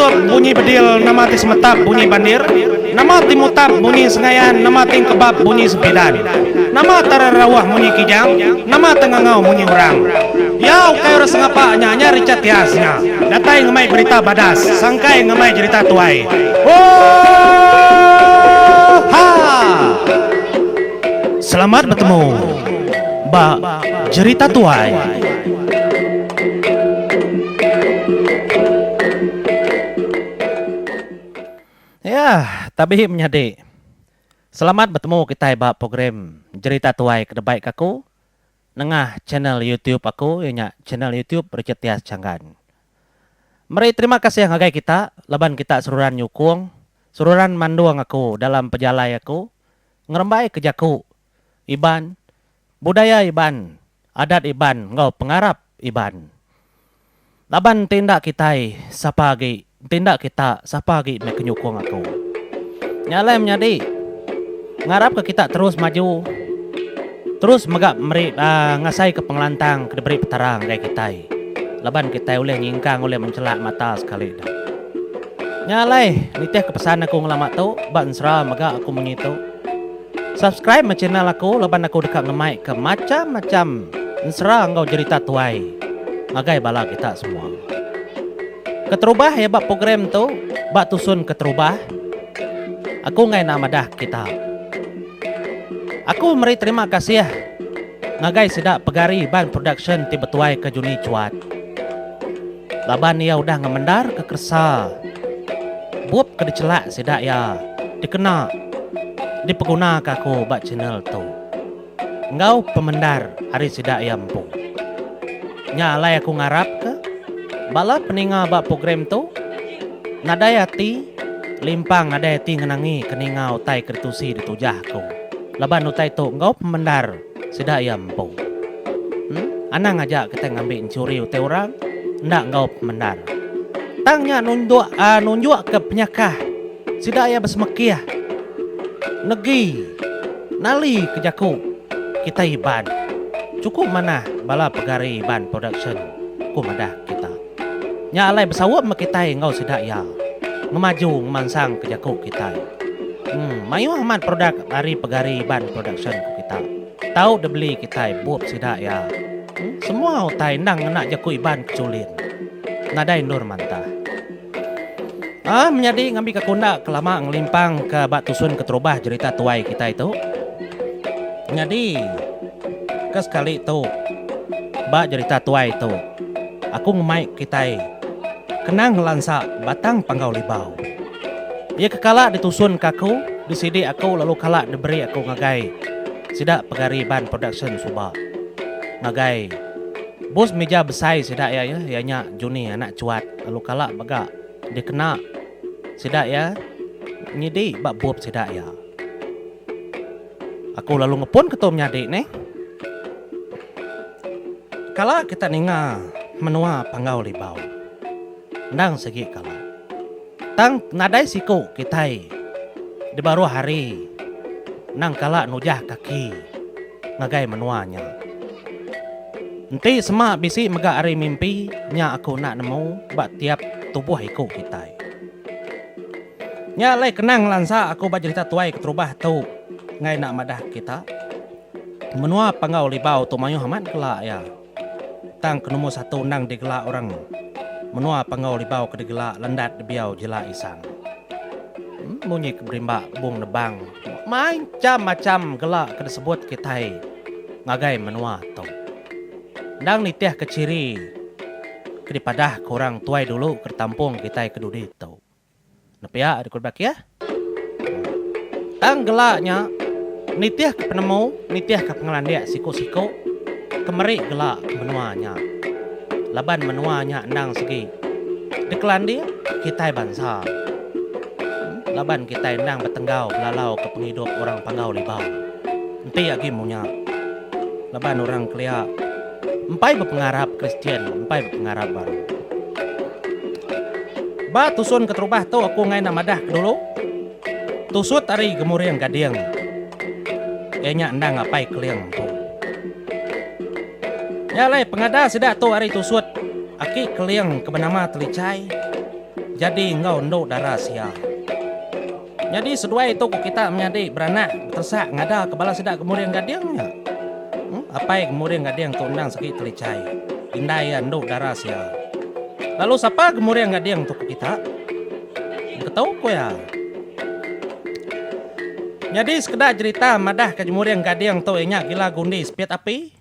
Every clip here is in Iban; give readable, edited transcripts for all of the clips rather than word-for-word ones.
letup bunyi bedil, nama ti semetap bunyi bandir, nama ti mutap bunyi sengayan, nama ti engkebap bunyi sempidan. Nama tererauh munyi kijang, nama tengangau munyi orang. Iya ukai orang sengapa nya nya Richard Tias nya. Datai ngemai berita badas, sangkai ngemai jerita tuai. Oohaa! Selamat betemu ba Jerita Tuai. Yah, tabi menyadi. Selamat betemu kitai ba program Jerita Tuai ke debai ke aku nengah channel YouTube aku iya nya channel YouTube Richard Tias Changgan. Meri terima kasih ngagai kita laban kita seruran nyukung, seruran mandung aku dalam pejalai aku ngerembai ke jaku Iban, budaya Iban, adat Iban enggau pengarap Iban. Laban enti enda kitai sapa agi, enti enda kita sapa agi meh ke nyukung aku. Nya alai menyadi, ngarapka kita terus maju, terus mega meri aaa ngasaika pengelantang ke diberi Petara ngagai kitai laban kitai ulih nyingkang ulih menchelak mata sekali da. Nya alai nitihka pesan aku ngelama tu ba ensera mega aku munyi tu. Subscribe meh channel aku laban aku deka ngemai ke macham-macham ensera enggau jerita tuai ngagai bala kita semua. Keterubah iya ba program tu ba tusun keterubah aku enggai enda madah kita. Aku meri terima kasih ngagai sida Pegari Iban Production ti betuai ke Juni Chuat laban iya udah ngemendar ke keresa bup ke dichelak sida iya dikena dipegunaka aku ba channel tu enggau pemendar ari sida iya empu. Nya alai aku ngarapka bala peninga ba program tu nadai ati limpang nadai ati ngenangi ke ninga utai ke ditusi ditujah aku laban utai tu enggau pemendar sida iya empu. Em anang aja kitai ngambi enchuri utai orang enda enggau pemendar. Tang nya nunduk aaa nunjukka penyakah. Sida iya besemekih negi nali ke jaku kitai Iban. Chukup manah bala pegari Iban Production ku madah kita. Nya alai besaup meh kitai enggau sida iya ngemaju ngemansang ke jaku kitai. Em mayuh amat produk ari pegari Iban Production ku kita. Tau dibeli kitai bup sida iya. Semua utai endang ngena jaku Iban ke chulin. Nadai endur mantah. Ah menyadi ngambika ku enda ke lama ngelimpang ke ba tusun keterubah jerita tuai kitai tu. Nyadi ke sekali tu ba jerita tuai tu aku ngemai kitai kenang ngelansa Batang Panggau Libau. Iya ke kala ditusun ke aku, disidi aku lalu kala diberi aku ngagai sida Pegari Iban Production suba ngagai bos mija besai sida iya iya nya Juni anak Chuat. Lalu kala mega dikena sida iya nyidi ba bup sida iya. Aku lalu ngepun ke tu menyadi nih. Kala kita ninga menua Panggau Libau. Endang sigi kala. Tang nadai siku kitai di baruh hari endang kala nujah kaki ngagai menua nya. Enti sema bisi mega ari mimpi nya aku enda nemu ba tiap tubuh iku kitai. Nya alai kenang ngelansa aku ba jerita tuai keterubah tu enggai enda madah kita. Menua Panggau Libau tu mayuh amat gela iya. Tang ke nombor satu endang digela orang menua Panggau Libau ke digela Lendat Dibiau Jela Isang. Munyi ke berimba bung nebang macam-macam gela ke disebut kitai. Ngagai menua tu. Endang nitihka chiri ke dipadahka orang tuai dulu ke ditampung kitai ke dudi tu. Nepia ari ku Bakih. Tang gela nya nitihka penemu, nitihka pengelandik siku-siku ke meri gela ke menua nya. Laban menua nya endang segi dikelandik kitai bansa. Laban kitai endang betenggau belalauka pengidup orang Panggau Libau. Enti agi munya laban orang kelia empai bepengarap Kristian empai bepengarap baru. Ba tusun keterubah tu aku enggai enda madah ke dulu tusut ari Gemuring Gading iya nya endang apai Keling empu. Nya alai pengada sida tu ari tusut aki Keling ke benama Telichai. jadi enggau endu dara sia. Nyadi seduai tu ku kita menyadi beranak beteresak ngada ke bala sida Gemuring Gading nya. Apai Gemuring Gading tu endang segi telichai. Indai iya endu dara sia. Lalu sapa Gemuring Gading tu ku kita? Beketu ku iya. Nyadi sekeda jerita madahka Jemuring Gading tu iya nya gila gundi sepit api.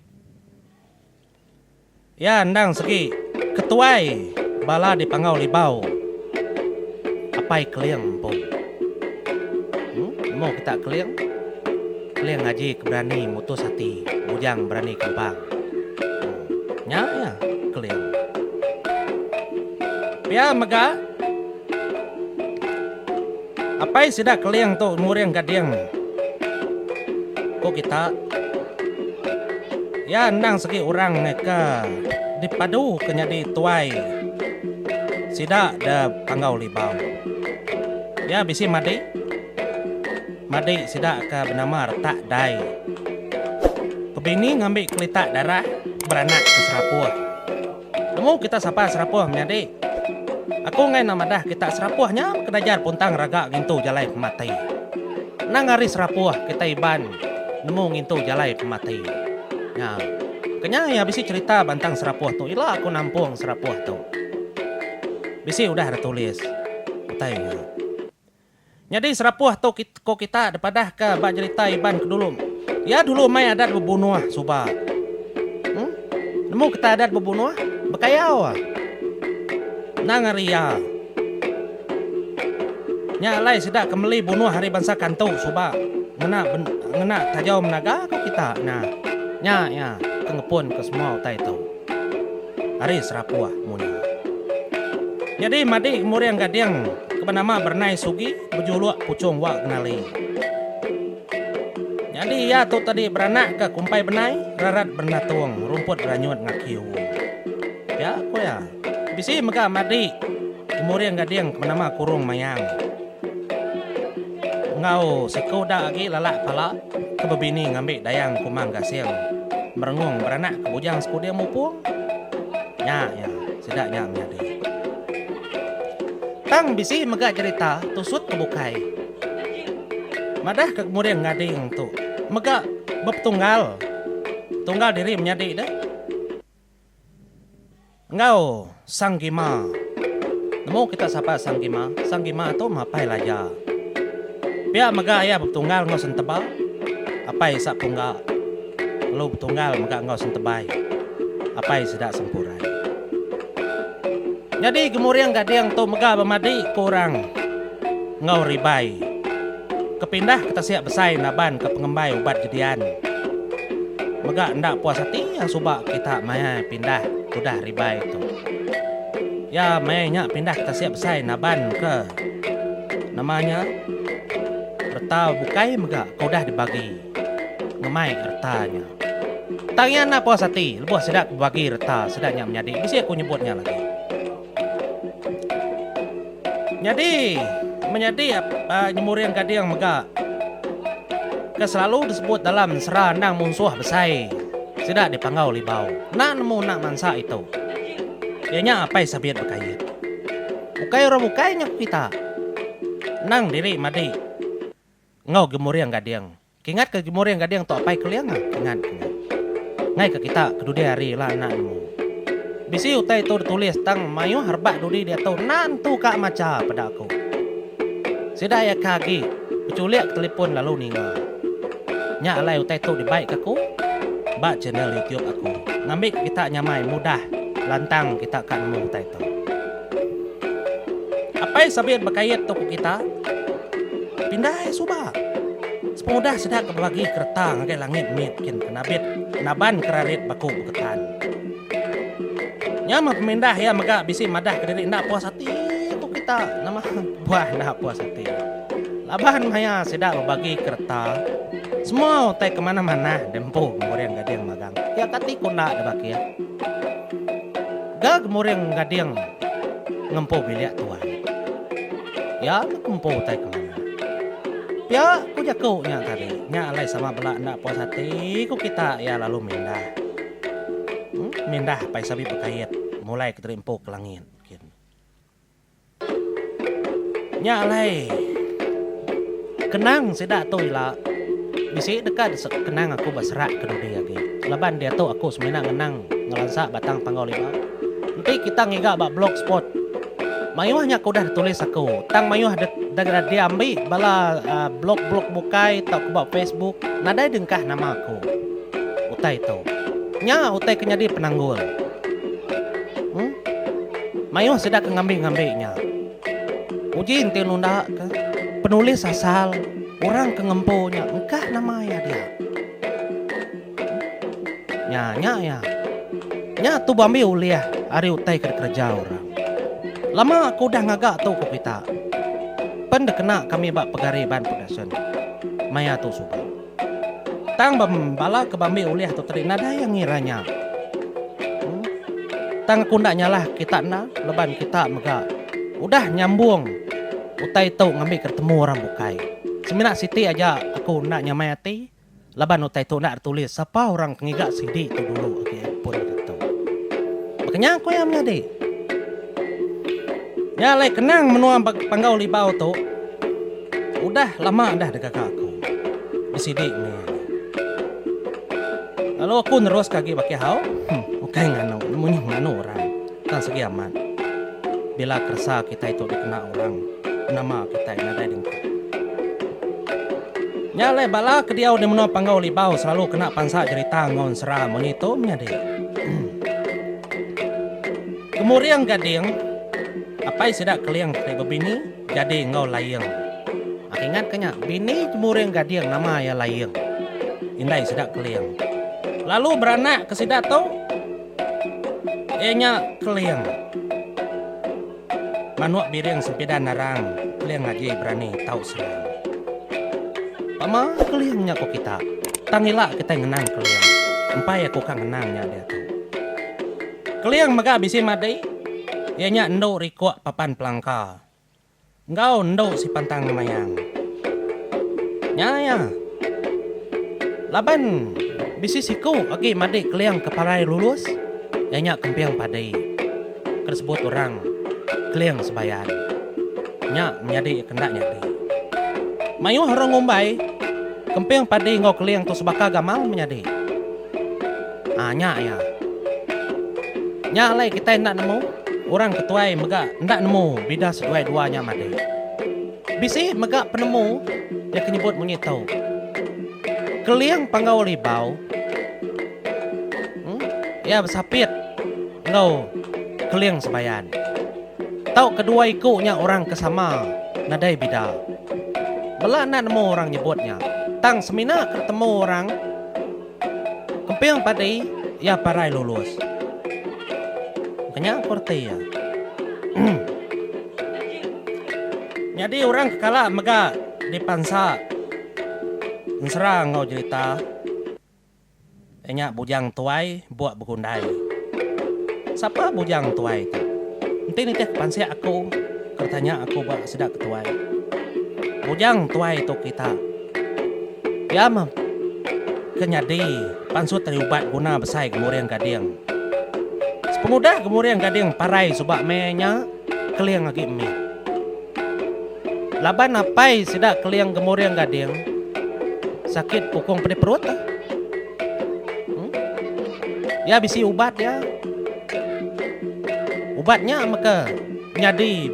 Iya endang segi ketuai bala di Panggau Libau Apai Keling empu. Nemu kita Keling? Keling ngaji ke berani mutus ati bujang berani kempang. Nya iya Keling. Pia mega apai sida Keling tu Muring Gading ku kita. Iya endang segi orang ke dipadu ke nyadi tuai sida da Panggau Libau. Iya bisi madi madi sida ke benama Retak Dai. Pebini ngambi kelita darah beranak ke Serapuh. Nemu kita sapa Serapuh menyadi. Aku enggai enda madah kita Serapuh nya kedajar puntang raga ngintu jalai pemati. Endang ari Serapuh kitai Iban nemu ngintu jalai pemati. Nya. Kenya iya bisi cherita bantang Serapuh tu ila aku nampung Serapuh tu. Bisi udah ditulis utai nya. Nyadi Serapuh tu ko kita dipadahka ba jerita Iban ke dulu. Iya dulu mai adat bebunuh suba. Em nemu kita adat bebunuh? Bekayau ah. Endang ari iya. Nya alai sida ke meli bunuh ari bansa Kantu suba ngena ngena tajau menaga ko kita nah. Nya iya ke ngepun ke semua utai tu. Ari Serapuh munyi. Nyadi madi Muring Gading ke benama Bernai Sugi bejuluk Puchung Wa Genali. Nyadi iya tu tadi beranak ke Kumpai Benai, Rarat Bernatung, Rumput Beranyut Ngakiu. Pia ku iya. Bisi mega madi Muring Gading ke benama Kurung Mayang. Enggau siku da agi lalak pala ke bebini ngambi Dayang Kumang Gasing merengung beranak ke Bujang Sekuding Mupung. Nya iya sida nya menyadi. Tang bisi mega jerita tusut ke bukai. Madah ke Gemuring Ngading tu mega bepetunggal tunggal diri menyadi deh. Enggau Sang Gima. Nemu kita sapa Sang Gima? Sang Gima tu meh apai Laja. Pia mega iya betunggal enggau Senteba, apai Isa Pungga. Lalu betunggal mega enggau Sentebai, apai sida Sempurai. Nyadi Gemuring Gading tu mega bemadi ku orang enggau Ribai ke pindah ke tasik besai naban ke pengembai ubat jedian. Mega enda puas ati iya suba kita maya pindah tudah ribai tu. Iya maya nya pindah ke tasik besai naban ke nama nya reta bukai mega ke udah dibagi ngemai reta nya. Tang iya enda puas ati lebuh sida ke bebagi reta sida nya menyadi bisi aku nyebut nya lagi. Nyadi, menyadi Nyemuring Gading mega ke selalu disebut dalam ensera endang munsuh besai sida di Panggau Libau. Enda nemu enda mansa itu. Iya nya apai Sabit Bekait. Ukai orang bukai nya ku kita. Endang diri madi enggau Gemuring Gading. Kingat ke Gemuring Gading tu apai Keling ah. Kingat kingat. Ngai ke kita ke dudi hari ila enda nemu. Bisi utai tu ditulis tang mayuh rebak dudi diatu enda entu ka macha peda aku. Sida iya ke agi bechulik ke telefon lalu ninga. Nya alai utai tu dibai ke aku ba channel YouTube aku ngambi ke kita nyamai mudah lantang kita ka nemu utai tu. Apai Sabit bekait tu ku kita. Pindai suba. Sepengudah sida ke bebagi kereta ngagai langit mit kin ke nabit naban kerarit baku beketan. Nya meh pemindah iya mega bisi madah kediri enda puas ati ku kita. Nama kebuah enda puas ati. Laban maya sida bebagi kereta semua utai ke manah-manah diempu Gemuring Gading magang. Iya kati ku enda dibakih. Ga Gemuring Gading ngempu bilik tuai. Iya meh ke empu utai ke manah. Pia ku jaku nya tadi, nya alai sama bela enda puas ati ku kita iya lalu mindah. Mindah pai sabi bekait mulai ke diri empu ke langit kin. Nya alai kenang sida tu ila bisi deka kenang aku ba serak ke dudi agi laban diatu aku semina ngenang ngelansa Batang Panggau Libau. Enti kita ngiga ba blogspot mayuh nya ke udah ditulis aku tang mayuh diambi bala blog-blog bukai tauka ba Facebook nadai dengkah nama aku utai tu. Nya utai ke nyadi penanggul. Huh? Mayuh sida ke ngambi-ngambi nya. Uji enti nunda ke penulis asal orang ke ngempu nya engkah nama iya dia. Nya nya iya. Nya tu beambi ulih ari utai ke dikereja orang. Lama aku udah ngaga tu ku kita. Pen dikena kami ba Pegari Iban Production maya tu suba. Tang ba bala ke bambi ulih tu tadi nadai iya ngira nya. Tang aku enda nyalah kita enda laban kita mega udah nyambung utai tu ngambika ditemu orang bukai. Semina siti aja aku enda nyamai ati laban utai tu enda ditulis sapa orang ke ngiga sidi tu dulu agi pun ditu. Baka nya ku iya menyadi. Nya alai kenang menua Panggau Libau tu. Udah lama dah digaga aku. Disidi meh. Lalu aku neruska agi bakih au. Huh, ukai nganu, nemu nyuh nganu orang. Tang segi amat. Bila keresa kitai tu dikena orang, nama kitai nadai dengkak. Nya alai bala ke diau di menua Panggau Libau selalu kena pansa jerita enggau ensera munyi tu menyadi. Gemuring Gading, apai sida Keling ti bebini, Jadi enggau Laing. Aku ingat ke nya, bini Jemuring Gading nama iya Laing. Indai sida Keling. Lalu beranak ke sida tu iya nya Keling. Manuk biring sempidan narang, Keling aji berani tau serang. Pama Keling nya ko kita. Tang ila kitai ngenang Keling. Empai aku ka ngenang nya diatu. Keling mega bisi madi iya nya endu rikuk papan pelangka enggau endu sipantang ngemayang. Nya iya. Laban bisi siku agi madi Keling ke parai lulus iya nya Kemping Padi ke disebut orang Keling Sebayan. Nya menyadi ke enda nyadi. Mayuh orang ngumbai Kemping Padi enggau Keling tu sebaka gamal menyadi. Haa nya iya. Nya alai kitai enda nemu, orang ke tuai mega enda nemu bida seduai dua nya madi. Bisi mega penemu iya ke nyebut munyi tu. Keling Panggau Libau uhh iya besapit enggau Keling Sebayan. Tau kedua iku nya orang ke sama nadai bida. Bela enda nemu orang nyebut nya. Tang semina ke temu orang. Kemping padi iya parai lulus. Kenya ku reti iya. Nyadi orang ke kala mega dipansa ensera enggau jerita iya nya Bujang Tuai Buk Begundai. Sapa Bujang Tuai tu? Enti nitih ke pansik aku ke ditanya aku ba sida ke tuai. Bujang Tuai tu kita. Iya meh ke nyadi pansut ari ubat guna besai Gemuring Gading. Sepengudah Gemuring Gading parai suba meh nya Keling agi mih. Laban apai sida Keling Gemuring Gading sakit pukung pedih perut. Huh? Iya bisi ubat iya. Ubat nya meh ke nyadi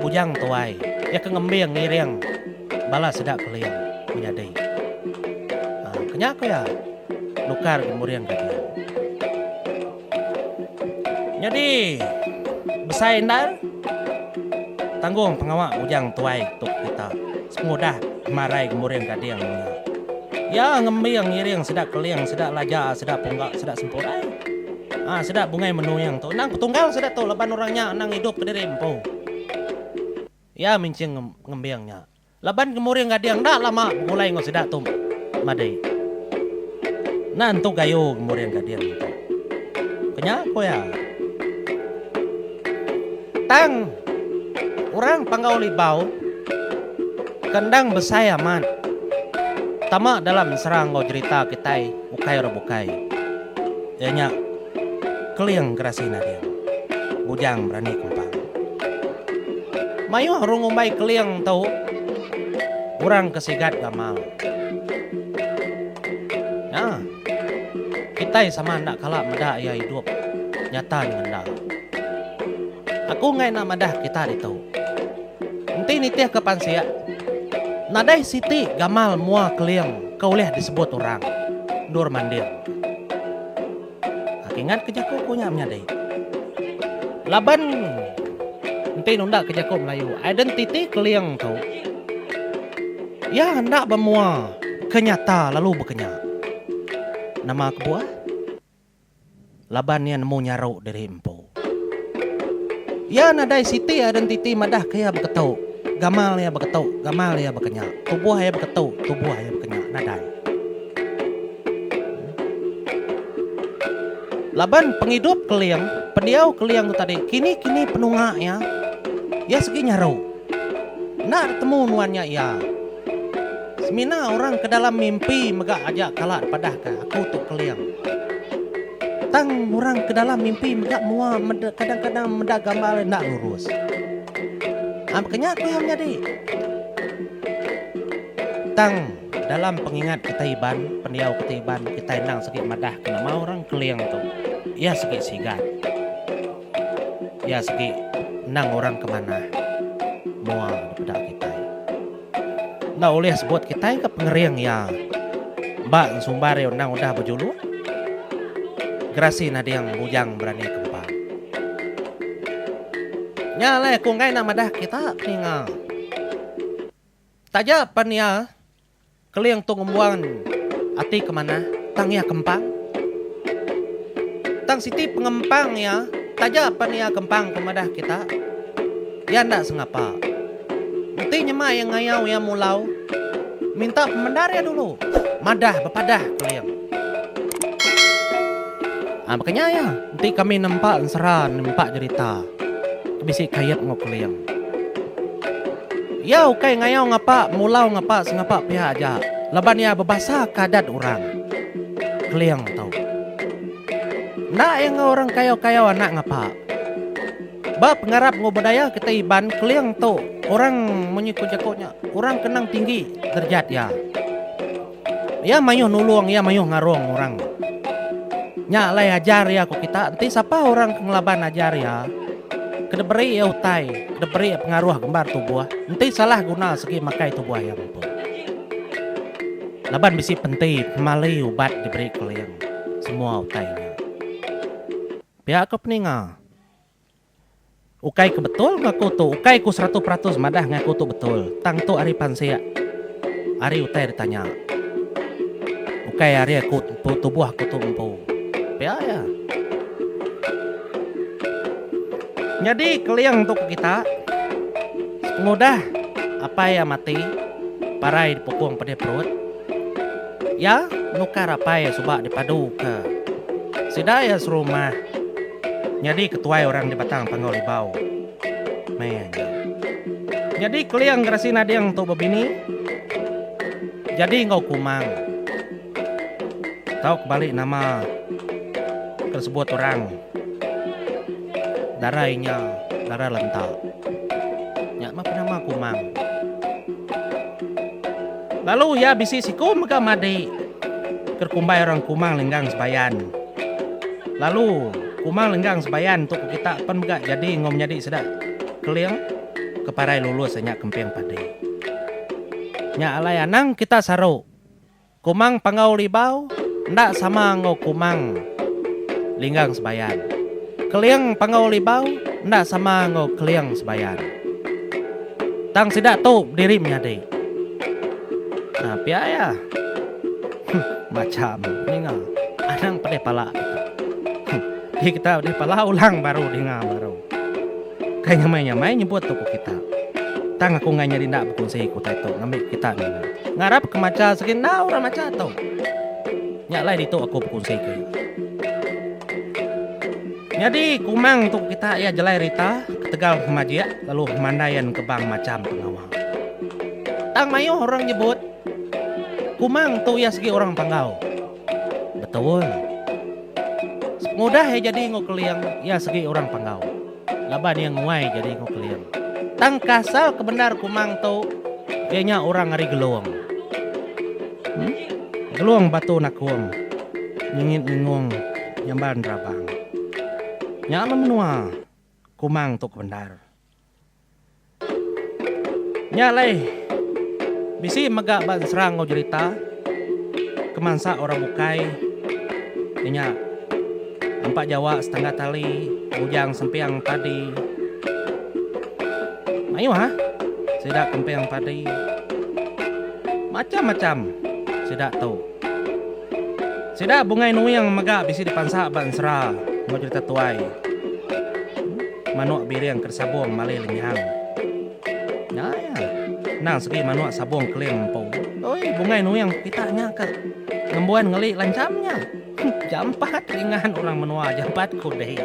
Bujang Tuai. Iya ke ngembing ngiring. Bala sida Keling menyadi. Ha, kenya ku iya nukar gemuring gading. Nyadi besai endar tanggung pengawa bujang tuai tu kita sepengudah kemarai gemuring gading nya. Iya ngembing ngiring sida Keling, sida Laja, sida Pungga, sida Sempurai. Ha, sida Bungai Menuing tu endang petunggal sida tu laban orang nya endang idup kediri empu. Iya minching ngembing nya. Laban Gemuring Gading enda lama begulai enggau sida tu madi. Enda entu gayu Gemuring Gading tu. Kenya ku iya. Tang orang Panggau Libau ke endang besai amat tama dalam ensera enggau jerita kitai ukai orang bukai. Iya nya Keling Gerasi Nading, Bujang Berani Kempang. Mayuh orang ngumbai Keling tu orang ke sigat gamal. Nya. Kitai sama enda kala meda iya idup nyata nyengenda. Aku enggai enda madah kita ditu. Enti nitihka pansik, nadai siti gamal mua Keling ke ulih disebut orang endur manding. Aku ingat ke jaku ku nya menyadi. Laban enti nunda ke jaku Melayu, identiti Keling tu iya enda bemua ke nyata lalu bekenya. Nama kebuah? Laban iya nemu nyaru diri empu. Iya nadai siti identiti madahka iya beketu, gamal iya beketu, gamal iya bekenya, tubuh iya beketu, tubuh iya bekenya. Nadai. Laban pengidup Keling, pendiau Keling tu tadi kini-kini penunga iya, iya segi nyaru. Enda ditemu nuan nya iya. Semina orang ke dalam mimpi mega aja kala dipadahka, Aku tu Keling. Tang orang ke dalam mimpi mega mua meda kadang-kadang meda gambar enda lurus. Ha baka nya ku iya menyadi. Tang dalam pengingat kitai Iban, pendiau kitai Iban, kitai endang sigi madahka nama orang Keling tu iya sigi sigat. Iya sigi endang orang ke manah mua dipeda kitai. Enda ulih sebut kitai ka pengering iya ba ensumbar iya endang udah bejuluk Gerasi Nading Bujang Berani Kempang. Nya alai aku enggai enda madah kita ninga. Taja pan iya Keling tu ngembuan ati ke manah tang iya kempang. Tang siti pengempang iya taja pan iya kempang ke madah kita, iya enda sengapa. Enti nyema iya ngayau iya mulau, minta pemendar iya dulu madah bepadah Keling. Aa baka nya iya enti kami nempa ensera nempa jerita ke bisi kait enggau Keling. Iya ukai ngayau ngapa mulau ngapa sengapa pia aja laban iya bebasa ke adat orang Keling tu. Enda iya enggau orang kayau-kayau anak ngapa. Ba pengarap enggau budaya kitai Iban Keling tu orang munyi ku jaku nya orang ke endang tinggi derjat iya. Iya mayuh nulung iya mayuh ngarung orang. Nya alai ajar iya ku kita enti sapa orang ke ngelaban ajar iya ke diberi iya utai ke diberi iya pengaruh gembar tubuh enti salah guna segi makai tubuh iya empu. Laban bisi penti pemali ubat diberi keling semua utai nya. Pia ko peninga. Ukai ke betul ngaku tu, ukai ku 100% madah ngaku tu betul. Tang tu ari pansik, ari utai ditanya. Ukai ari aku empu tubuh aku tu empu. Pia iya. Nyadi keling tu ku kita, sepengudah apai iya mati, parai dipukung pedih perut, iya nukar apai iya suba dipadu ke sida iya serumah. Nyadi ketuai orang di Batang Panggau Libau maya nya. Nyadi Keling Gerasi Nading tu bebini jadi enggau Kumang tau ke bali nama ke disebut orang Dara Inya Dara Lenta. Nya mah penama Kumang. Lalu iya bisi siku mega madi ke dikumbai orang Kumang Lenggang Sebayan. Lalu Kumang Lenggang Sebayan tu ku kita pen mega jadi enggau menyadi sida Keling ke parai lulus iya nya Kemping Padi. Nya alai anang kita saru Kumang Panggau Libau enda sama enggau Kumang Linggang Sebayan. Keling Panggau Libau enda sama enggau Keling Sebayan. Tang sida tu bediri menyadi. Ha pia iya. Huh macham ninga anang pedih pala kita. Huh ti kita pedih pala ulang baru dinga baru. Kai nyamai-nyamai nyebut tu ku kita. Tang aku enggai nyadi enda bekunsi ku utai tu ngambi kita ninga. Ngarap ke macha sigi enda orang macha tu. Nya alai ditu aku bekunsi ke iya. Nyadi Kumang tu kita iya jelai rita ketegal pemajik lalu pemandai iya nengkebang macham pengawa. Tang mayuh orang nyebut Kumang tu iya sigi orang Panggau. Betul. Sepengudah iya jadi enggau Keling iya sigi orang Panggau laban iya nguai jadi enggau Keling. Tang ke asal ke bendar Kumang tu iya nya orang ari Gelong. Em Gelong Batu Nakung Nyingit Nyingung Nyamban Rabang. Nya meh menua Kumang tu ke bendar. Nya alai, bisi mega ba ensera enggau jerita ke mansa orang bukai iya nya Empa Jawa Setangga Tali, Bujang Sempiang Padi. Mayuh ah sida kemping padi. Macham-macham sida tu. Sida Bungai Nuing mega bisi dipansa ba ensera enggau jerita tuai. Manuk biring ke disabung mali lenyang. Nya iya. Endang segi manuk sabung keling empu. Oi bungai nuing kita nya ke ngembuan ngeli lancham nya. Jampat ringan orang menua jampat kudi.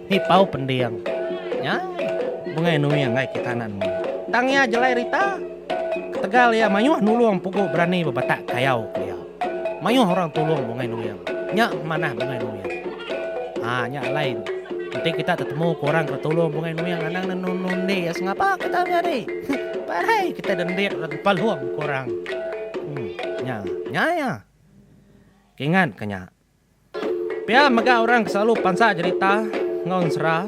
Nipau pending. Nya bungai nuing ai kita enda nemu. Tang iya jelai rita. Ketegal iya mayuh nulung pugu berani bebatak kayau kelia. Mayuh orang tulung Bungai Nuing. Nya manah Bungai Nuing. Ha nya alai enti kita tetemu ke orang ke tulung Bungai Nuing anang ne nundi iya sengapa kita menyadi. Parai kita dendit palung ke orang. Hmm nya nya iya. Kingat ke nya. Pia mega orang ke selalu pansa jerita enggau ensera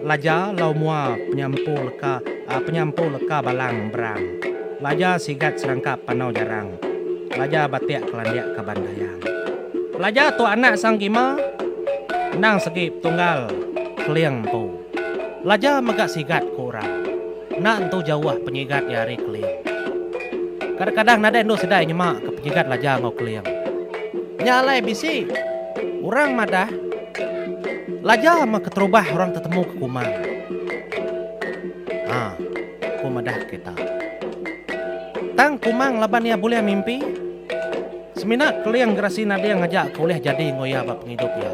Laja lau mua penyampu leka penyampu leka balang berang Laja sigat serangkap panau jarang Laja batik kelandik kaban dayang Laja tu anak Sang Gima endang segi petunggal Keling empu Laja mega sigat ku orang enda entu jauh penyigat iya ari Keling. Kadang-kadang nadai endu sidai nyema ke penyigat Laja enggau Keling. Nya alai bisi orang madah Laja meh keterubah orang tetemu ke Kumang. Ha, ku madah kita. Tang Kumang laban iya bulih mimpi, semina Keling Gerasi Nading aja ke ulih jadi enggau iya ba pengidup iya.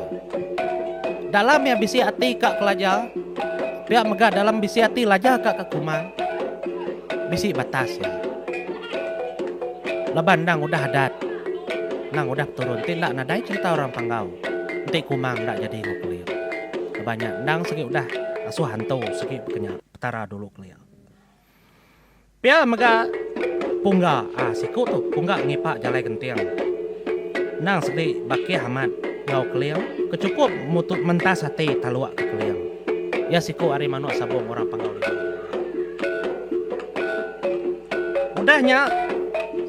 Dalam iya bisi ati ka ke Laja, pia mega dalam bisi ati Laja ka ke Kumang, bisi batas iya. Laban endang udah adat. Endang udah peturun ti enda nadai cherita orang Panggau enti Kumang enda jadi enggau Keling. Laban nya endang sigi udah asuh antu sigi baka nya Petara dulu kelia. Pia mega Pungga aaa siku tu Pungga ngipa jalai genting. Endang sigi bakih amat enggau Keling ke chukup mutu mentas ati taluk ke Keling. Iya siku ari manuk sabung orang Panggau Libau. Udah nya,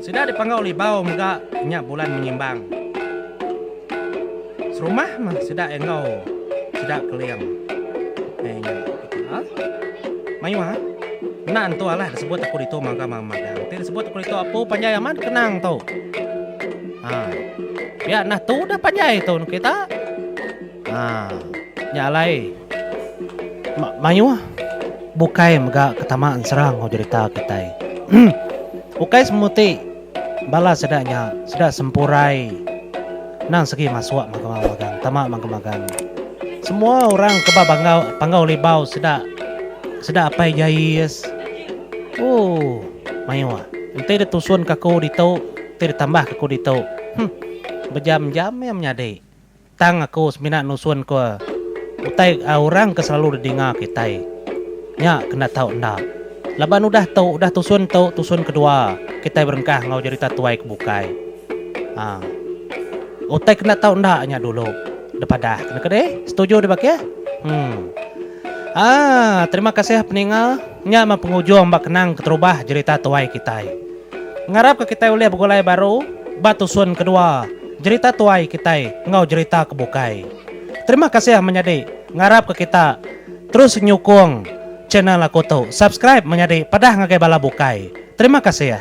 sida di Panggau Libau mega nya bulan menyimbang. Serumah meh sida enggau sida Keling. Eh nya kita. Mayuh ah. Enda entu alah disebut aku ditu mangga magang. Ti disebut aku ditu apu panjai amat kenang tu. Ha. Pia nah tu dah panjai tu kita. Ha. Nya alai mayuh bukai mega ke tama ensera enggau jerita kitai. Ukai semuti bala sida nya sida sempurai endang segi masuk magang-magang tama magang-magang. Semua orang ke ba Panggau Panggau Libau sida sida apai Jais ooh mayuh. Enti ditusun ka aku ditu enti ditambah ka aku ditu huh bejam-jam iya menyadi. Tang aku semina nusun ke utai orang ke selalu didinga kitai nya kena tau enda. Laban udah tu udah tusun tu tusun kedua kitai berengkah enggau jerita tuai ke bukai. Haa. Utai kena tau enda nya dulu depadah kena ke deh. Setuju deh bakih? Hmm. Haa terima kasih peninga nya meh pengujung ba kenang keterubah jerita tuai kitai. Ngarap ke kitai ulih begulai baru ba tusun kedua. Jerita tuai kitai enggau jerita ke bukai. Terima kasih menyadi ngarap ke kita terus nyukung channel aku tu. Subscribe menyadi padah ngagai bala bukai. Terima kasih.